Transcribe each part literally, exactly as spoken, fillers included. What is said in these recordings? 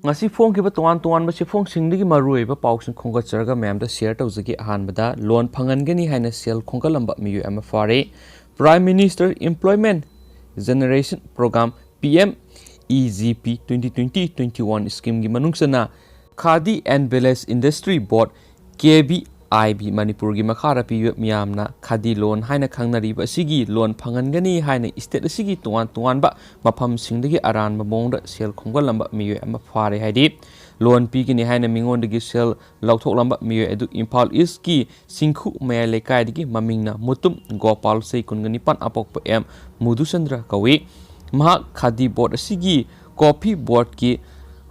ꯉꯁꯤ ꯐꯣꯡꯈꯤꯕ ꯇꯣꯉꯥꯟ ꯇꯣꯉꯥꯟꯕ ꯆꯦꯐꯣꯡꯁꯤꯡꯗꯒꯤ ꯃꯔꯨꯑꯣꯏꯕ ꯄꯥꯎꯁꯤꯡ ꯈꯣꯝꯒꯠꯆꯔꯒ ꯃꯌꯥꯝꯗ ꯁꯤꯌꯔ ꯇꯧꯖꯒꯦ꯫ ꯑꯍꯥꯟꯕꯗ, ꯂꯣꯟ ꯐꯪꯍꯟꯒꯅꯤ ꯍꯥꯏꯅ ꯁꯦꯜ ꯈꯣꯝꯒꯠꯂꯝꯕ ꯃꯤꯑꯣꯏ ꯑꯃ ꯐꯥꯔꯦ꯫ Prime Minister Employment Generation Program, P M E G P twenty twenty twenty-one schemeꯒꯤ ꯃꯅꯨꯡ ꯆꯟꯅ Khadi and Village Industry Board, K V I B ꯃꯅꯤꯄꯨꯔꯒꯤ ꯃꯈꯥꯗ ꯄꯤꯕ ꯃꯤꯌꯥꯝꯅ ꯈꯥꯗꯤ ꯂꯣꯟ ꯍꯥꯏꯅ ꯈꯪꯅꯔꯤꯕ ꯑꯁꯤꯒꯤ ꯂꯣꯟ ꯐꯪꯍꯟꯒꯅꯤ ꯍꯥꯏꯅ state ꯑꯁꯤꯒꯤ ꯇꯣꯉꯥꯟ ꯇꯣꯉꯥꯟꯕ ꯃꯐꯝꯁꯤꯡꯗꯒꯤ ꯑꯔꯥꯟꯕ ꯃꯑꯣꯡꯗ ꯁꯦꯜ ꯈꯣꯝꯒꯠꯂꯝꯕ ꯃꯤꯑꯣꯏ ꯑꯃ ꯐꯥꯔꯦ ꯍꯥꯏꯔꯤ꯫ ꯂꯣꯟ ꯄꯤꯒꯅꯤ ꯍꯥꯏꯅ ꯃꯤꯉꯣꯟꯗꯒꯤ ꯁꯦꯜ ꯂꯧꯊꯣꯛꯂꯝꯕ ꯃꯤꯑꯣꯏ ꯑꯗꯨ ꯏꯝꯐꯥꯜ ꯏꯁꯀꯤ ꯁꯤꯡꯈꯨ ꯃꯌꯥꯏ ꯂꯩꯀꯥꯏꯗꯒꯤ, ꯃꯃꯤꯡꯅ ꯃꯨꯇꯨꯝ ꯒꯣꯄꯥꯜ, ꯆꯍꯤ ꯀꯨꯟꯒ ꯅꯤꯄꯥꯟ, ꯑꯄꯣꯛꯄ ꯑꯦꯝ ꯃꯨꯗꯨꯆꯟꯗ꯭ꯔ ꯀꯧꯏ꯫ ꯃꯍꯥꯛ ꯈꯥꯗꯤ ꯕꯣꯔꯗ ꯑꯁꯤꯒꯤ ꯀꯣꯐꯤ ꯕꯣꯔꯗꯀꯤ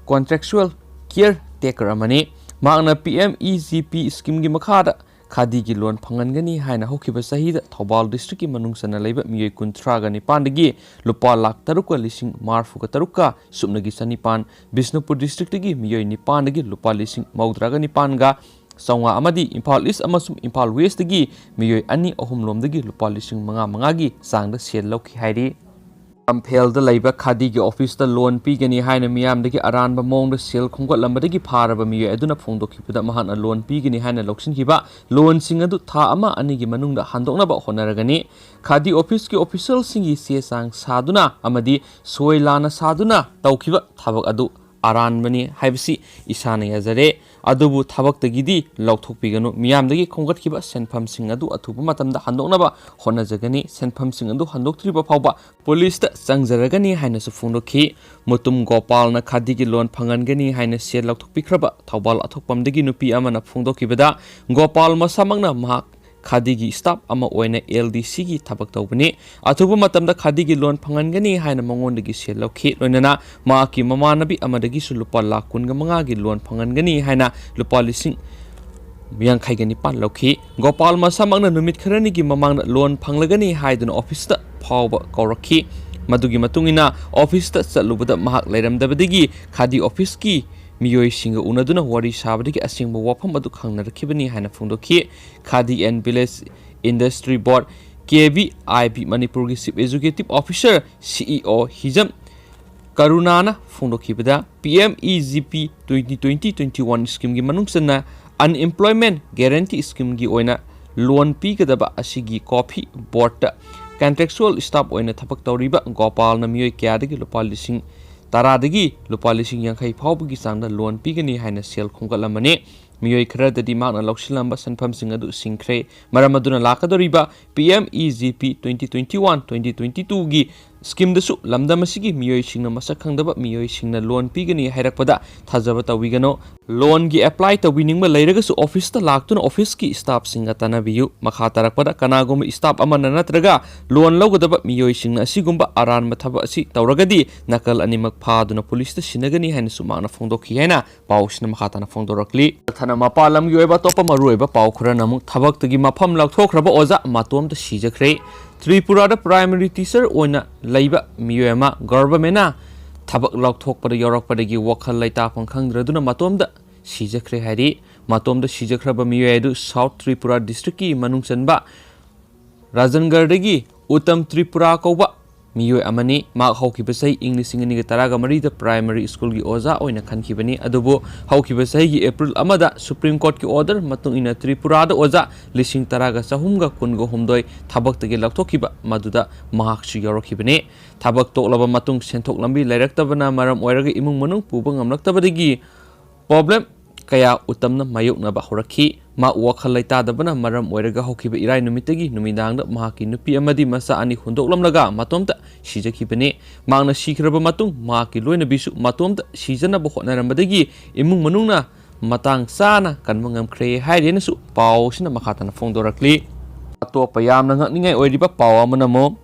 contractual caretaker ꯑꯃꯅꯤ꯫ ꯃꯍꯥꯛꯅ P M E G P schemeꯒꯤ ꯃꯈꯥꯗ ꯈꯥꯗꯤꯒꯤ ꯂꯣꯟ ꯐꯪꯍꯟꯒꯅꯤ ꯍꯥꯏꯅ ꯍꯧꯈꯤꯕ ꯆꯍꯤꯗ ꯊꯧꯕꯥꯜ districtꯀꯤ ꯃꯅꯨꯡ ꯆꯟꯅ ꯂꯩꯕ ꯃꯤꯑꯣꯏ ꯀꯨꯟꯊ꯭ꯔꯥꯒ ꯅꯤꯄꯥꯟꯗꯒꯤ ꯂꯨꯄꯥ ꯂꯥꯈ ꯇꯔꯨꯛꯀ ꯂꯤꯁꯤꯡ ꯃꯔꯤꯐꯨꯒ ꯇꯔꯨꯛꯀ ꯁꯨꯞꯅꯒꯤ ꯆꯅꯤꯄꯥꯟ, ꯕꯤꯁꯅꯨꯄꯨꯔ districtꯇꯒꯤ ꯃꯤꯑꯣꯏ ꯅꯤꯄꯥꯟꯗꯒꯤ ꯂꯨꯄꯥ ꯂꯤꯁꯤꯡ ꯃꯧꯗ꯭ꯔꯥꯒ ꯅꯤꯄꯥꯟꯒ ꯆꯥꯝꯃꯉꯥ ꯑꯃꯗꯤ ꯏꯝꯐꯥꯜ ꯏꯁ ꯑꯃꯁꯨꯡ ꯏꯝꯐꯥꯜ ꯋꯦꯁꯇꯒꯤ ꯃꯤꯑꯣꯏ ꯑꯅꯤ ꯑꯍꯨꯝ ꯂꯣꯝꯗꯒꯤ ꯂꯨꯄꯥ ꯂꯤꯁꯤꯡ ꯃꯉꯥ ꯃꯉꯥꯒꯤ ꯆꯥꯡꯗ ꯁꯦꯜ ꯂꯧꯈꯤ ꯍꯥꯏꯔꯤ꯫ ꯂꯝꯐꯦꯜꯗ ꯂꯩꯕ ꯈꯥꯗꯤꯒꯤ ꯑꯣꯐꯤꯁꯇ ꯂꯣꯟ ꯄꯤꯒꯅꯤ ꯍꯥꯏꯅ ꯃꯤꯌꯥꯝꯗꯒꯤ ꯑꯔꯥꯟꯕ ꯃꯑꯣꯡꯗ ꯁꯦꯜ ꯈꯣꯝꯒꯠꯂꯝꯕꯗꯒꯤ ꯐꯥꯔꯕ ꯃꯤꯑꯣꯏ ꯑꯗꯨꯅ ꯐꯣꯡꯗꯣꯛꯈꯤꯕꯗ, ꯃꯍꯥꯛꯅ ꯂꯣꯟ ꯄꯤꯒꯅꯤ ꯍꯥꯏꯅ ꯂꯧꯁꯤꯟꯈꯤꯕ ꯂꯣꯟꯁꯤꯡ ꯑꯗꯨ ꯊꯥ ꯑꯃ ꯑꯅꯤꯒꯤ ꯃꯅꯨꯡꯗ ꯍꯟꯗꯣꯛꯅꯕ ꯍꯣꯠꯅꯔꯒꯅꯤ꯫ ꯈꯥꯗꯤ ꯑꯣꯐꯤꯁꯀꯤ ꯑꯣꯐꯤꯁꯤꯌꯦꯜꯁꯤꯡꯒꯤ ꯆꯦ ꯆꯥꯡ ꯁꯥꯗꯨꯅ ꯑꯃꯗꯤ ꯁꯣꯏ ꯂꯥꯟꯅ ꯁꯥꯗꯨꯅ ꯇꯧꯈꯤꯕ ꯊꯕꯛ ꯑꯗꯨ ꯑꯔꯥꯟꯕꯅꯤ ꯍꯥꯏꯕꯁꯤ ꯏꯁꯥꯅ ꯌꯥꯖꯔꯦ꯫ ꯑꯗꯨꯕꯨ ꯊꯕꯛꯇꯒꯤꯗꯤ ꯂꯧꯊꯣꯛꯄꯤꯒꯅꯨ꯫ ꯃꯤꯌꯥꯝꯗꯒꯤ ꯈꯣꯝꯒꯠꯈꯤꯕ ꯁꯦꯟꯐꯝꯁꯤꯡ ꯑꯗꯨ ꯑꯊꯨꯕ ꯃꯇꯝꯗ ꯍꯟꯗꯣꯛꯅꯕ ꯍꯣꯠꯅꯖꯒꯅꯤ꯫ ꯁꯦꯟꯐꯝꯁꯤꯡ ꯑꯗꯨ ꯍꯟꯗꯣꯛꯇ꯭ꯔꯤꯕ ꯐꯥꯎꯕ ꯄꯨꯂꯤꯁꯇ ꯆꯪꯖꯔꯒꯅꯤ ꯍꯥꯏꯅꯁꯨ ꯐꯣꯡꯗꯣꯛꯈꯤ꯫ ꯃꯨꯇꯨꯝ ꯒꯣꯄꯥꯜꯅ ꯈꯥꯗꯤꯒꯤ ꯂꯣꯟ ꯐꯪꯍꯟꯒꯅꯤ ꯍꯥꯏꯅ ꯁꯦꯜ ꯂꯧꯊꯣꯛꯄꯤꯈ꯭ꯔꯕ ꯊꯧꯕꯥꯜ ꯑꯊꯣꯛꯄꯝꯗꯒꯤ ꯅꯨꯄꯤ ꯑꯃꯅ ꯐꯣꯡꯗꯣꯛꯈꯤꯕꯗ, ꯒꯣꯄꯥꯜ ꯃꯁꯥꯃꯛꯅ ꯃꯍꯥꯛ ꯈꯥꯗꯤꯒꯤ staff ꯑꯃ ꯑꯣꯏꯅ L D Cꯒꯤ ꯊꯕꯛ ꯇꯧꯕꯅꯤ꯫ ꯑꯊꯨꯕ ꯃꯇꯝꯗ ꯈꯥꯗꯤꯒꯤ ꯂꯣꯟ ꯐꯪꯍꯟꯒꯅꯤ ꯍꯥꯏꯅ ꯃꯉꯣꯟꯗꯒꯤ ꯁꯦꯜ ꯂꯧꯈꯤ꯫ ꯂꯣꯏꯅꯅ ꯃꯍꯥꯛꯀꯤ ꯃꯃꯥꯟꯅꯕꯤ ꯑꯃꯗꯒꯤꯁꯨ ꯂꯨꯄꯥ ꯂꯥꯈ ꯀꯨꯟꯒ ꯃꯉꯥꯒꯤ ꯂꯣꯟ ꯐꯪꯍꯟꯒꯅꯤ ꯍꯥꯏꯅ ꯂꯨꯄꯥ ꯂꯤꯁꯤꯡ ꯌꯥꯡꯈꯩꯒ ꯅꯤꯄꯥꯟ ꯂꯧꯈꯤ꯫ ꯒꯣꯄꯥꯜ ꯃꯁꯥꯃꯛꯅ ꯅꯨꯃꯤꯠ ꯈꯔꯅꯤꯒꯤ ꯃꯃꯥꯡꯗ ꯂꯣꯟ ꯐꯪꯂꯒꯅꯤ ꯍꯥꯏꯗꯨꯅ ꯑꯣꯐꯤꯁꯇ ꯐꯥꯎꯕ ꯀꯧꯔꯛꯈꯤ꯫ ꯃꯗꯨꯒꯤ ꯃꯇꯨꯡ ꯏꯟꯅ ꯑꯣꯐꯤꯁꯇ ꯆꯠꯂꯨꯕꯗ ꯃꯍꯥꯛ ꯂꯩꯔꯝꯗꯕꯗꯒꯤ ꯈꯥꯗꯤ ꯑꯣꯐꯤꯁꯀꯤ ꯃꯤꯑꯣꯏꯁꯤꯡꯒ ꯎꯅꯗꯨꯅ ꯋꯥꯔꯤ ꯁꯥꯕꯗꯒꯤ ꯑꯁꯦꯡꯕ ꯋꯥꯐꯝ ꯑꯗꯨ ꯈꯪꯅꯔꯛꯈꯤꯕꯅꯤ ꯍꯥꯏꯅ ꯐꯣꯡꯗꯣꯛꯈꯤ꯫ Khadi and Village Industry Board, K V I B ꯃꯅꯤꯄꯨꯔꯒꯤ Chief Executive Officer, C E O Hijam ꯀꯔꯨꯅꯥꯅ ꯐꯣꯡꯗꯣꯛꯈꯤꯕꯗ, P M E G P twenty twenty twenty one ꯁ꯭ꯀꯤꯝꯒꯤ ꯃꯅꯨꯡ ꯆꯟꯅ ꯑꯟꯑꯦꯝꯄ꯭ꯂꯣꯏꯃꯦꯟ ꯒꯦꯔꯦꯟꯇꯤ ꯁ꯭ꯀꯤꯝꯒꯤ ꯑꯣꯏꯅ ꯂꯣꯟ ꯄꯤꯒꯗꯕ ꯑꯁꯤꯒꯤ ꯀꯣꯐꯤ ꯕꯣꯔꯗꯇ ꯀꯟꯇ꯭ꯔꯦꯛꯆꯨꯋꯦꯜ ꯁ꯭ꯇꯥꯐ ꯑꯣꯏꯅ ꯊꯕꯛ ꯇꯧꯔꯤꯕ ꯒꯣꯄꯥꯜꯅ ꯃꯤꯑꯣꯏ ꯀꯌꯥꯗꯒꯤ ꯂꯨꯄꯥ ꯂꯤꯁꯤꯡ ꯇꯔꯥꯗꯒꯤ ꯂꯨꯄꯥ ꯂꯤꯁꯤꯡ ꯌꯥꯡꯈꯩ ꯐꯥꯎꯕꯒꯤ ꯆꯥꯡꯗ ꯂꯣꯟ ꯄꯤꯒꯅꯤ ꯍꯥꯏꯅ ꯁꯦꯜ ꯈꯣꯝꯒꯠꯂꯝꯕꯅꯤ꯫ ꯃꯤꯑꯣꯏ ꯈꯔꯗꯗꯤ ꯃꯍꯥꯛꯅ ꯂꯧꯁꯤꯜꯂꯝꯕ ꯁꯦꯟꯐꯝꯁꯤꯡ ꯑꯗꯨ ꯁꯤꯡꯈ꯭ꯔꯦ꯫ ꯃꯔꯝ ꯑꯗꯨꯅ ꯂꯥꯛꯀꯗꯧꯔꯤꯕ ꯄꯤ M E G P twenty twenty one twenty twenty ꯇꯨꯒꯤ ꯁ꯭ꯀꯤꯝꯗꯁꯨ ꯂꯝꯗꯝ ꯑꯁꯤꯒꯤ ꯃꯤꯑꯣꯏꯁꯤꯡꯅ ꯃꯁꯛ ꯈꯪꯗꯕ ꯃꯤꯑꯣꯏꯁꯤꯡꯅ ꯂꯣꯟ ꯄꯤꯒꯅꯤ ꯍꯥꯏꯔꯛꯄꯗ ꯊꯥꯖꯕ ꯇꯧꯕꯤꯒꯅꯨ꯫ ꯂꯣꯟꯒꯤ ꯑꯦꯄ꯭ꯂꯥꯏ ꯇꯧꯕꯤꯅꯤꯡꯕ ꯂꯩꯔꯒꯁꯨ ꯑꯣꯐꯤꯁꯇ ꯂꯥꯛꯇꯨꯅ ꯑꯣꯐꯤꯁꯀꯤ ꯁ꯭ꯇꯥꯐꯁꯤꯡꯒ ꯇꯥꯟꯅꯕꯤꯌꯨ꯫ ꯃꯈꯥ ꯇꯥꯔꯛꯄꯗ ꯀꯅꯥꯒꯨꯝꯕ ꯁ꯭ꯇꯥꯐ ꯑꯃꯅ ꯅꯠꯇ꯭ꯔꯒ ꯂꯣꯟ ꯂꯧꯒꯗꯕ ꯃꯤꯑꯣꯏꯁꯤꯡꯅ ꯑꯁꯤꯒꯨꯝꯕ ꯑꯔꯥꯟꯕ ꯊꯕꯛ ꯑꯁꯤ ꯇꯧꯔꯒꯗꯤ ꯅꯥꯀꯜ ꯑꯅꯤꯃꯛ ꯐꯥꯗꯨꯅ ꯄꯨꯂꯤꯁꯇ ꯁꯤꯟꯅꯒꯅꯤ ꯍꯥꯏꯅꯁꯨ ꯃꯍꯥꯛꯅ ꯐꯣꯡꯗꯣꯛꯈꯤ ꯍꯥꯏꯅ ꯄꯥꯎꯁꯤꯅ ꯃꯈꯥ ꯇꯥꯅ ꯐꯣꯡꯗꯣꯔꯛꯂꯤ꯫ ꯃꯊꯪꯗ ꯃꯄꯥꯟ ꯂꯝꯒꯤ ꯑꯣꯏꯕ ꯑꯇꯣꯞꯄ ꯃꯔꯨꯑꯣꯏꯕ ꯄꯥꯎ ꯈꯔꯅ ꯑꯃꯨꯛ ꯊꯕꯛꯇꯒꯤ ꯃꯐꯝ ꯂꯧꯊꯣꯛꯈ꯭ꯔꯕ ꯑꯣꯖꯥ ꯃꯇꯣꯝꯇ ꯁꯤꯖꯈ꯭ꯔꯦ꯫ ꯇ꯭ꯔꯤꯄꯨꯔꯥꯗ ꯄ꯭ꯔꯥꯏꯃꯔꯤ ꯇꯤꯆꯔ ꯑꯣꯏꯅ ꯂꯩꯕ ꯃꯤꯑꯣꯏ ꯑꯃ ꯒꯚꯔꯟꯃꯦꯟꯅ ꯊꯕꯛ ꯂꯧꯊꯣꯛꯄꯗ ꯌꯥꯎꯔꯛꯄꯗꯒꯤ ꯋꯥꯈꯜ ꯂꯩꯇꯥꯐꯝ ꯈꯪꯗ꯭ꯔꯗꯨꯅ ꯃꯇꯣꯝꯇ ꯁꯤꯖꯈ꯭ꯔꯦ ꯍꯥꯏꯔꯤ꯫ ꯃꯇꯣꯝꯇ ꯁꯤꯖꯈ꯭ꯔꯕ ꯃꯤꯑꯣꯏ ꯑꯗꯨ ꯁꯥꯎꯠ ꯇ꯭ꯔꯤꯄꯨꯔꯥ ꯗꯤꯁꯇ꯭ꯔꯤꯛꯀꯤ ꯃꯅꯨꯡ ꯆꯟꯕ ꯔꯥꯖꯟꯒꯔꯗꯒꯤ ꯎꯠꯇꯝ ꯇ꯭ꯔꯤꯄꯨꯔꯥ ꯀꯧꯕ ꯃꯤꯑꯣꯏ ꯑꯃꯅꯤ꯫ ꯃꯍꯥꯛ ꯍꯧꯈꯤꯕ ꯆꯍꯤ ꯏꯪ ꯂꯤꯁꯤꯡ ꯑꯅꯤꯒ ꯇꯔꯥꯒ ꯃꯔꯤꯗ ꯄ꯭ꯔꯥꯏꯃꯔꯤ ꯁ꯭ꯀꯨꯜꯒꯤ ꯑꯣꯖꯥ ꯑꯣꯏꯅ ꯈꯟꯈꯤꯕꯅꯤ꯫ ꯑꯗꯨꯕꯨ ꯍꯧꯈꯤꯕ ꯆꯍꯤꯒꯤ ꯑꯦꯄ꯭ꯔꯤꯜ ꯑꯃꯗ ꯁꯨꯄ꯭ꯔꯤꯝ ꯀꯣꯔꯠꯀꯤ ꯑꯣꯔꯗꯔ ꯃꯇꯨꯡ ꯏꯟꯅ ꯇ꯭ꯔꯤꯄꯨꯔꯥꯗ ꯑꯣꯖꯥ ꯂꯤꯁꯤꯡ ꯇꯔꯥꯒ ꯆꯍꯨꯝꯒ ꯀꯨꯟꯒ ꯍꯨꯝꯗꯣꯏ ꯊꯕꯛꯇꯒꯤ ꯂꯧꯊꯣꯛꯈꯤꯕ ꯃꯗꯨꯗ ꯃꯍꯥꯛꯁꯨ ꯌꯥꯎꯔꯛꯈꯤꯕꯅꯤ꯫ ꯊꯕꯛ ꯇꯣꯛꯂꯕ ꯃꯇꯨꯡ ꯁꯦꯟꯊꯣꯛ ꯂꯝꯕꯤ ꯂꯩꯔꯛꯇꯕꯅ ꯃꯔꯝ ꯑꯣꯏꯔꯒ ꯏꯃꯨꯡ ꯃꯅꯨꯡ ꯄꯨꯕ ꯉꯝꯂꯛꯇꯕꯗꯒꯤ ꯄ꯭ꯔꯣꯕ꯭ꯂꯦꯝ ꯀꯌꯥ ꯎꯇꯝꯅ ꯃꯥꯌꯣꯛꯅꯕ ꯍꯧꯔꯛꯈꯤ꯫ ꯃꯍꯥꯛ ꯋꯥꯈꯜ ꯂꯩꯇꯥꯗꯕꯅ ꯃꯔꯝ ꯑꯣꯏꯔꯒ ꯍꯧꯈꯤꯕ ꯏꯔꯥꯏ ꯅꯨꯃꯤꯠꯇꯒꯤ ꯅꯨꯃꯤꯗꯥꯡꯗ ꯃꯍꯥꯛꯀꯤ ꯅꯨꯄꯤ ꯑꯃꯗꯤ ꯃꯆꯥ ꯑꯅꯤ ꯍꯨꯟꯗꯣꯛꯂꯝꯂꯒ ꯃꯇꯣꯝꯇ ꯁꯤꯖꯈꯤꯕꯅꯤ꯫ ꯃꯍꯥꯛꯅ ꯁꯤꯈ꯭ꯔꯕ ꯃꯇꯨꯡ ꯃꯍꯥꯛꯀꯤ ꯂꯣꯏꯅꯕꯤꯁꯨ ꯃꯇꯣꯝꯇ ꯁꯤꯖꯅꯕ ꯍꯣꯠꯅꯔꯝꯕꯗꯒꯤ ꯏꯃꯨꯡ ꯃꯅꯨꯡꯅ ꯃꯇꯥꯡ ꯆꯥꯅ ꯀꯟꯕ ꯉꯝꯈ꯭ꯔꯦ ꯍꯥꯏꯔꯦꯅꯁꯨ ꯄꯥꯎ ꯑꯁꯤꯅ ꯃꯈꯥ ꯇꯥꯅ ꯐꯣꯡꯗꯣꯔꯛꯂꯤ꯫ ꯑꯇꯣꯞꯄ ꯌꯥꯝꯅ ꯉꯛꯅꯤꯡꯉꯥꯏ ꯑꯣꯏꯔꯤꯕ ꯄꯥꯎ ꯑꯃꯅ ꯑꯃꯨꯛ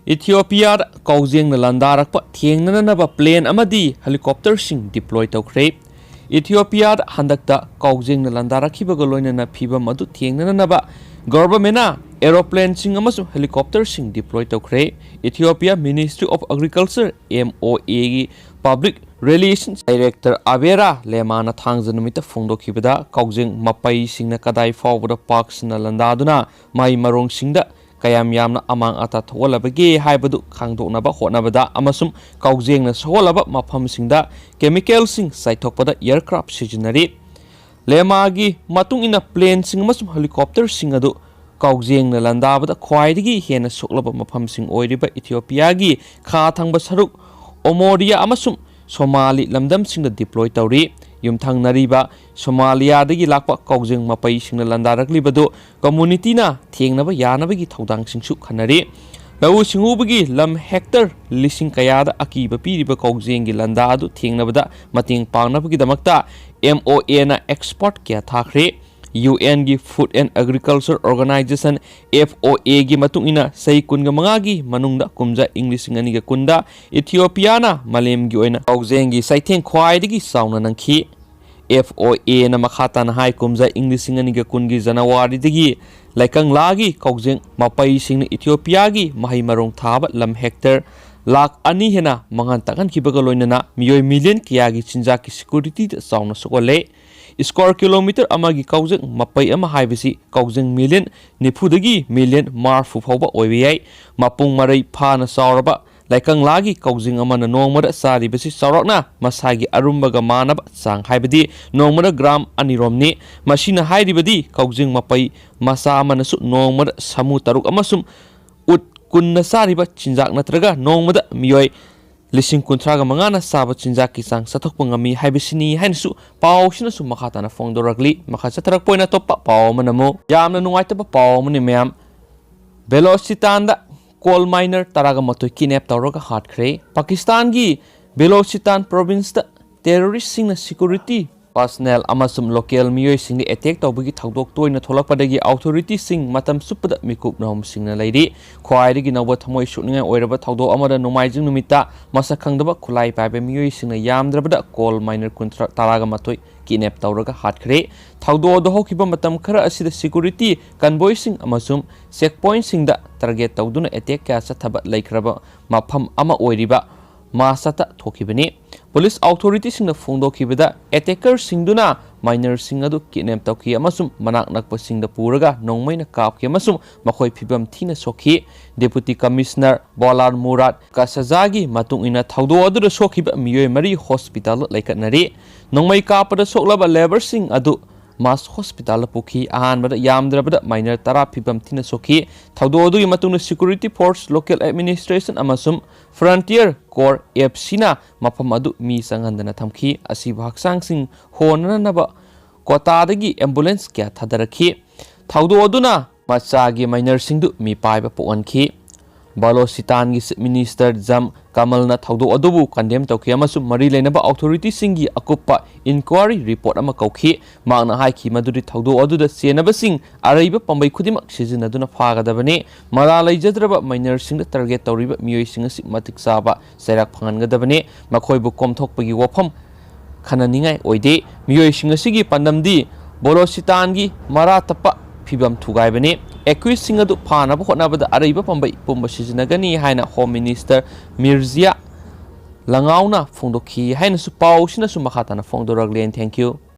ꯏꯊꯤꯑꯣꯄꯤꯌꯥꯗ ꯀꯥꯎꯖꯦꯡꯅ ꯂꯥꯟꯗꯥꯔꯛꯄ ꯊꯦꯡꯅꯅꯅꯕ ꯄ꯭ꯂꯦꯟ ꯑꯃꯗꯤ ꯍꯦꯂꯤꯀꯣꯞꯇꯔꯁꯤꯡ ꯗꯤꯄ꯭ꯂꯣꯏ ꯇꯧꯈ꯭ꯔꯦ꯫ ꯏꯊꯤꯑꯣꯄꯤꯌꯥꯗ ꯍꯟꯗꯛꯇ ꯀꯥꯎꯖꯦꯡꯅ ꯂꯥꯟꯗꯥꯔꯛꯈꯤꯕꯒ ꯂꯣꯏꯅꯅ ꯐꯤꯕꯝ ꯑꯗꯨ ꯊꯦꯡꯅꯅꯅꯕ ꯒꯚꯔꯟꯃꯦꯟꯅ ꯑꯦꯔꯣꯄ꯭ꯂꯦꯟꯁꯤꯡ ꯑꯃꯁꯨꯡ ꯍꯦꯂꯤꯀꯣꯞꯇꯔꯁꯤꯡ ꯗꯤꯄ꯭ꯂꯣꯏ ꯇꯧꯈ꯭ꯔꯦ꯫ Ethiopia ministry of agriculture, M O ꯑꯦꯒꯤ ꯄꯕ꯭ꯂꯤꯛ ꯔꯤꯂꯦꯁꯟꯁ ꯗꯥꯏꯔꯦꯛꯇꯔ ꯑꯕꯦꯔꯥ ꯂꯦꯃꯥꯅ ꯊꯥꯡꯖ ꯅꯨꯃꯤꯠꯇ ꯐꯣꯡꯗꯣꯛꯈꯤꯕꯗ, ꯀꯥꯎꯖꯦꯡ ꯃꯄꯩꯁꯤꯡꯅ ꯀꯗꯥꯏ ꯐꯥꯎꯕꯗ ꯄꯥꯛꯁꯤꯟꯅ ꯂꯥꯟꯗꯥꯗꯨꯅ ꯃꯍꯩ ꯃꯔꯣꯡꯁꯤꯡꯗ ꯀꯌꯥꯝ ꯌꯥꯝꯅ ꯑꯃꯥꯡ ꯑꯇꯥ ꯊꯣꯛꯍꯜꯂꯕꯒꯦ ꯍꯥꯏꯕꯗꯨ ꯈꯪꯗꯣꯛꯅꯕ ꯍꯣꯠꯅꯕꯗ ꯑꯃꯁꯨꯡ ꯀꯥꯎꯖꯦꯡꯅ ꯁꯣꯛꯍꯜꯂꯕ ꯃꯐꯝꯁꯤꯡꯗ chemicalꯁꯤꯡ ꯆꯥꯏꯊꯣꯛꯄꯗ aircraft ꯁꯤꯖꯤꯟꯅꯔꯤ꯫ ꯂꯦꯃꯥꯒꯤ ꯃꯇꯨꯡ ꯏꯟꯅ planeꯁꯤꯡ ꯑꯃꯁꯨꯡ helicopterꯁꯤꯡ ꯑꯗꯨ ꯀꯥꯎꯖꯦꯡꯅ ꯂꯥꯟꯗꯥꯕꯗ ꯈ꯭ꯋꯥꯏꯗꯒꯤ ꯍꯦꯟꯅ ꯁꯣꯛꯂꯕ ꯃꯐꯝꯁꯤꯡ ꯑꯣꯏꯔꯤꯕ ꯏꯊꯤꯑꯣꯄꯤꯌꯥꯒꯤ ꯈꯥ ꯊꯪꯕ ꯁꯔꯨꯛ ꯑꯣꯃꯣꯔꯤꯌꯥ ꯑꯃꯁꯨꯡ ꯁꯣꯃꯥꯂꯤ ꯂꯝꯗꯝꯁꯤꯡꯗ deploy ꯇꯧꯔꯤ꯫ ꯌꯨꯝꯊꯪꯅꯔꯤꯕ ꯁꯣꯃꯥꯂꯤꯌꯥꯗꯒꯤ ꯂꯥꯛꯄ ꯀꯥꯎꯖꯦꯡ ꯃꯄꯩꯁꯤꯡꯅ ꯂꯥꯟꯗꯥꯔꯛꯂꯤꯕꯗꯨ communityꯅ ꯊꯦꯡꯅꯕ ꯌꯥꯅꯕꯒꯤ ꯊꯧꯗꯥꯡꯁꯤꯡꯁꯨ ꯈꯟꯅꯔꯤ꯫ ꯂꯧꯎ ꯁꯤꯡꯎꯕꯒꯤ ꯂꯝ hectare ꯂꯤꯁꯤꯡ ꯀꯌꯥꯗ ꯑꯀꯤꯕ ꯄꯤꯔꯤꯕ ꯀꯥꯎꯖꯦꯡꯒꯤ ꯂꯥꯟꯗꯥ ꯑꯗꯨ ꯊꯦꯡꯅꯕꯗ ꯃꯇꯦꯡ ꯄꯥꯡꯅꯕꯒꯤꯗꯃꯛꯇ MOAꯅ expert ꯀꯌꯥ ꯊꯥꯈ꯭ꯔꯦ꯫ UNꯒꯤ Food and Agriculture Organization, FAOꯒꯤ ꯃꯇꯨꯡ ꯏꯟꯅ ꯆꯍꯤ ꯀꯨꯟꯒ ꯃꯉꯥꯒꯤ ꯃꯅꯨꯡꯗ, ꯀꯨꯝꯖꯥ ꯏꯪ ꯂꯤꯁꯤꯡ ꯑꯅꯤꯒ ꯀꯨꯟꯗ, ꯏꯊꯤꯑꯣꯄꯤꯌꯥꯅ ꯃꯥꯂꯦꯝꯒꯤ ꯑꯣꯏꯅ ꯀꯥꯎꯖꯦꯡꯒꯤ ꯆꯩꯊꯦꯡ ꯈ꯭ꯋꯥꯏꯗꯒꯤ ꯆꯥꯎꯅ ꯅꯪꯈꯤ꯫ FAOꯅ ꯃꯈꯥ ꯇꯥꯅ ꯍꯥꯏ, ꯀꯨꯝꯖꯥ ꯏꯪ ꯂꯤꯁꯤꯡ ꯑꯅꯤꯒ ꯀꯨꯟꯒꯤ ꯖꯅꯋꯥꯔꯤꯗꯒꯤ ꯂꯩꯀꯪꯂꯥꯒꯤ ꯀꯥꯎꯖꯦꯡ ꯃꯄꯩꯁꯤꯡꯅ ꯏꯊꯤꯑꯣꯄꯤꯌꯥꯒꯤ ꯃꯍꯩ ꯃꯔꯣꯡ ꯊꯥꯕ ꯂꯝ hectare ꯂꯥꯈ ꯑꯅꯤ ꯍꯦꯟꯅ ꯃꯥꯡꯍꯟ ꯇꯥꯛꯍꯟꯈꯤꯕꯒ ꯂꯣꯏꯅꯅ ꯃꯤꯑꯣꯏ million ꯀꯌꯥꯒꯤ ꯆꯤꯟꯖꯥꯛꯀꯤ securityꯗ ꯆꯥꯎꯅ ꯁꯣꯛꯍꯜꯂꯦ꯫ Square kilometre ꯑꯃꯒꯤ ꯀꯥꯎꯖꯦꯡ ꯃꯄꯩ ꯑꯃ ꯍꯥꯏꯕꯁꯤ ꯀꯥꯎꯖꯦꯡ million ꯅꯤꯐꯨꯗꯒꯤ million ꯃꯔꯤꯐꯨ ꯐꯥꯎꯕ ꯑꯣꯏꯕ ꯌꯥꯏ꯫ ꯃꯄꯨꯡ ꯃꯔꯩ ꯐꯥꯅ ꯆꯥꯎꯔꯕ ꯂꯩꯀꯪꯂꯥꯒꯤ ꯀꯥꯎꯖꯦꯡ ꯑꯃꯅ ꯅꯣꯡꯃꯗ ꯆꯥꯔꯤꯕꯁꯤ ꯆꯥꯎꯔꯥꯛꯅ ꯃꯁꯥꯒꯤ ꯑꯔꯨꯝꯕꯒ ꯃꯥꯟꯅꯕ ꯆꯥꯡ, ꯍꯥꯏꯕꯗꯤ ꯅꯣꯡꯃꯗ gram ꯑꯅꯤꯔꯣꯝꯅꯤ꯫ ꯃꯁꯤꯅ ꯍꯥꯏꯔꯤꯕꯗꯤ ꯀꯥꯎꯖꯦꯡ ꯃꯄꯩ ꯃꯆꯥ ꯑꯃꯅꯁꯨ ꯅꯣꯡꯃꯗ ꯁꯥꯃꯨ ꯇꯔꯨꯛ ꯑꯃꯁꯨꯡ ꯎꯠ ꯀꯨꯟꯅ ꯆꯥꯔꯤꯕ ꯆꯤꯟꯖꯥꯛ ꯅꯠꯇ꯭ꯔꯒ ꯅꯣꯡꯃꯗ ꯃꯤꯑꯣꯏ ꯂꯤꯁꯤꯡ ꯀꯨꯟꯊ꯭ꯔꯥꯒ ꯃꯉꯥꯅ ꯆꯥꯕ ꯆꯤꯟꯖꯥꯛꯀꯤ ꯆꯥꯡ ꯆꯠꯊꯣꯛꯄ ꯉꯝꯃꯤ ꯍꯥꯏꯕꯁꯤꯅꯤ ꯍꯥꯏꯅꯁꯨ ꯄꯥꯎꯁꯤꯅꯁꯨ ꯃꯈꯥ ꯇꯥꯅ ꯐꯣꯡꯗꯣꯔꯛꯂꯤ꯫ ꯃꯈꯥ ꯆꯠꯊꯔꯛꯄ ꯑꯣꯏꯅ ꯑꯇꯣꯞꯄ ꯄꯥꯎ ꯑꯃꯅ ꯑꯃꯨꯛ ꯌꯥꯝꯅ ꯅꯨꯡꯉꯥꯏꯇꯕ ꯄꯥꯎ ꯑꯃꯅꯤ ꯃꯌꯥꯝ꯫ ꯕꯦꯂꯣꯆꯤꯁꯇꯥꯟꯗ coal miner ꯇꯔꯥꯒ ꯃꯥꯊꯣꯏ kidnap ꯇꯧꯔꯒ ꯍꯥꯠꯈ꯭ꯔꯦ꯫ ꯄꯥꯀꯤꯁꯇꯥꯟꯒꯤ ꯕꯦꯂꯣꯆꯤꯁꯇꯥꯟ provinceꯇ terroristꯁꯤꯡꯅ security personnel ꯑꯃꯁꯨꯡ local ꯃꯤꯑꯣꯏꯁꯤꯡꯗ attack ꯇꯧꯕꯒꯤ ꯊꯧꯗꯣꯛ ꯇꯣꯏꯅ ꯊꯣꯛꯂꯛꯄꯗꯒꯤ authorityꯁꯤꯡ ꯃꯇꯝ ꯆꯨꯞꯄꯗ ꯃꯤꯀꯨꯞ ꯅꯣꯝꯁꯤꯡꯅ ꯂꯩꯔꯤ꯫ ꯈ꯭ꯋꯥꯏꯗꯒꯤ ꯅꯧꯕ ꯊꯃꯣꯏ ꯁꯣꯛꯅꯤꯡꯉꯥꯏ ꯑꯣꯏꯔꯕ ꯊꯧꯗꯣꯛ ꯑꯃꯗ ꯅꯣꯡꯃꯥꯏꯖꯤꯡ ꯅꯨꯃꯤꯠꯇ ꯃꯁꯛ ꯈꯪꯗꯕ ꯈꯨꯠꯂꯥꯏ ꯄꯥꯏꯕ ꯃꯤꯑꯣꯏꯁꯤꯡꯅ ꯌꯥꯝꯗ꯭ꯔꯕꯗ coal miner ꯀꯨꯟꯊ꯭ꯔꯥ, ꯇꯔꯥꯒ ꯃꯥꯊꯣꯏ kidnap ꯇꯧꯔꯒ ꯍꯥꯠꯈ꯭ꯔꯦ꯫ ꯊꯧꯗꯣꯛ ꯑꯗꯨ ꯍꯧꯈꯤꯕ ꯃꯇꯝ ꯈꯔ ꯑꯁꯤꯗ security convoyꯁꯤꯡ ꯑꯃꯁꯨꯡ checkpointꯁꯤꯡꯗ target ꯇꯧꯗꯨꯅ attack ꯀꯌꯥ ꯆꯠꯊꯕ ꯂꯩꯈ꯭ꯔꯕ ꯃꯐꯝ ꯑꯃ ꯑꯣꯏꯔꯤꯕ ꯃꯥꯁꯥꯇ ꯊꯣꯛꯈꯤꯕꯅꯤ꯫ Police authorityꯁꯤꯡꯅ ꯐꯣꯡꯗꯣꯛꯈꯤꯕꯗ, attackerꯁꯤꯡꯗꯨꯅ minorꯁꯤꯡ ꯑꯗꯨ kidnap ꯇꯧꯈꯤ ꯑꯃꯁꯨꯡ ꯃꯅꯥꯛ ꯅꯛꯄꯁꯤꯡꯗ ꯄꯨꯔꯒ ꯅꯣꯡꯃꯩꯅ ꯀꯥꯞꯈꯤ ꯑꯃꯁꯨꯡ ꯃꯈꯣꯏ ꯐꯤꯕꯝ ꯊꯤꯅ ꯁꯣꯛꯈꯤ꯫ Deputy Commissioner ꯕꯣꯂꯥꯔ ꯃꯨꯔꯥꯠ ꯀꯁꯥꯖꯥꯒꯤ ꯃꯇꯨꯡ ꯏꯟꯅ, ꯊꯧꯗꯣꯛ ꯑꯗꯨꯗ ꯁꯣꯛꯈꯤꯕ ꯃꯤꯑꯣꯏ ꯃꯔꯤ hospitalꯗ ꯂꯩꯈꯠꯅꯔꯤ꯫ ꯅꯣꯡꯃꯩ ꯀꯥꯞꯄꯗ ꯁꯣꯛꯂꯕ labourꯁꯤꯡ ꯑꯗꯨ ꯃꯥꯁ hospitalꯗ ꯄꯨꯈꯤ꯫ ꯑꯍꯥꯟꯕꯗ ꯌꯥꯝꯗ꯭ꯔꯕꯗ minor ꯇꯔꯥ ꯐꯤꯕꯝ ꯊꯤꯅ ꯁꯣꯛꯈꯤ꯫ ꯊꯧꯗꯣꯛ ꯑꯗꯨꯒꯤ ꯃꯇꯨꯡꯗ security force, local administration ꯑꯃꯁꯨꯡ Frontier Corps, F Cꯅ ꯃꯐꯝ ꯑꯗꯨ ꯃꯤ ꯆꯪꯍꯟꯗꯅ ꯊꯝꯈꯤ꯫ ꯑꯁꯤꯕ ꯍꯛꯆꯥꯡꯁꯤꯡ ꯍꯣꯟꯅꯅꯕ ꯀꯣꯇꯥꯗꯒꯤ ambulance ꯀꯌꯥ ꯊꯥꯗꯔꯛꯈꯤ꯫ ꯊꯧꯗꯣꯛ ꯑꯗꯨꯅ ꯃꯆꯥꯒꯤ minorꯁꯤꯡꯗꯨ ꯃꯤꯄꯥꯏꯕ ꯄꯣꯛꯍꯟꯈꯤ꯫ ꯕꯂꯣꯆꯤꯁꯇꯥꯟꯒꯤ Chief Minister ꯖꯝ ꯀꯃꯜꯅ ꯊꯧꯗꯣꯛ ꯑꯗꯨꯕꯨ condemn ꯇꯧꯈꯤ ꯑꯃꯁꯨꯡ ꯃꯔꯤ ꯂꯩꯅꯕ authorityꯁꯤꯡꯒꯤ ꯑꯀꯨꯞꯄ inquiry report ꯑꯃ ꯀꯧꯈꯤ꯫ ꯃꯍꯥꯛꯅ ꯍꯥꯏꯈꯤ ꯃꯗꯨꯗꯤ ꯊꯧꯗꯣꯛ ꯑꯗꯨꯗ ꯆꯦꯟꯅꯕꯁꯤꯡ ꯑꯔꯩꯕ ꯄꯥꯝꯕꯩ ꯈꯨꯗꯤꯡꯃꯛ ꯁꯤꯖꯤꯟꯅꯗꯨꯅ ꯐꯥꯒꯗꯕꯅꯤ꯫ ꯃꯔꯥꯜ ꯂꯩꯖꯗ꯭ꯔꯕ minorꯁꯤꯡꯗ target ꯇꯧꯔꯤꯕ ꯃꯤꯑꯣꯏꯁꯤꯡ ꯑꯁꯤ ꯃꯇꯤꯛ ꯆꯥꯕ ꯆꯩꯔꯥꯛ ꯐꯪꯍꯟꯒꯗꯕꯅꯤ꯫ ꯃꯈꯣꯏꯕꯨ ꯀꯣꯝꯊꯣꯛꯄꯒꯤ ꯋꯥꯐꯝ ꯈꯟꯅꯅꯤꯡꯉꯥꯏ ꯑꯣꯏꯗꯦ꯫ ꯃꯤꯑꯣꯏꯁꯤꯡ ꯑꯁꯤꯒꯤ ꯄꯥꯟꯗꯝꯗꯤ ꯕꯣꯂꯣꯆꯤꯁꯇꯥꯟꯒꯤ ꯃꯔꯥ ꯇꯞꯄ ꯐꯤꯕꯝ ꯊꯨꯒꯥꯏꯕꯅꯤ꯫ Accusedꯁꯤꯡ ꯑꯗꯨ ꯐꯥꯅꯕ ꯍꯣꯠꯅꯕꯗ ꯑꯔꯩꯕ ꯄꯥꯝꯕꯩ ꯄꯨꯝꯕ ꯁꯤꯖꯤꯟꯅꯒꯅꯤ ꯍꯥꯏꯅ Home Minister ꯃꯤꯔꯖꯤꯌꯥ ꯂꯉꯥꯎꯅ ꯐꯣꯡꯗꯣꯛꯈꯤ ꯍꯥꯏꯅꯁꯨ ꯄꯥꯎꯁꯤꯅꯁꯨ ꯃꯈꯥ ꯇꯥꯅ ꯐꯣꯡꯗꯣꯔꯛꯂꯤ꯫ And thank you꯫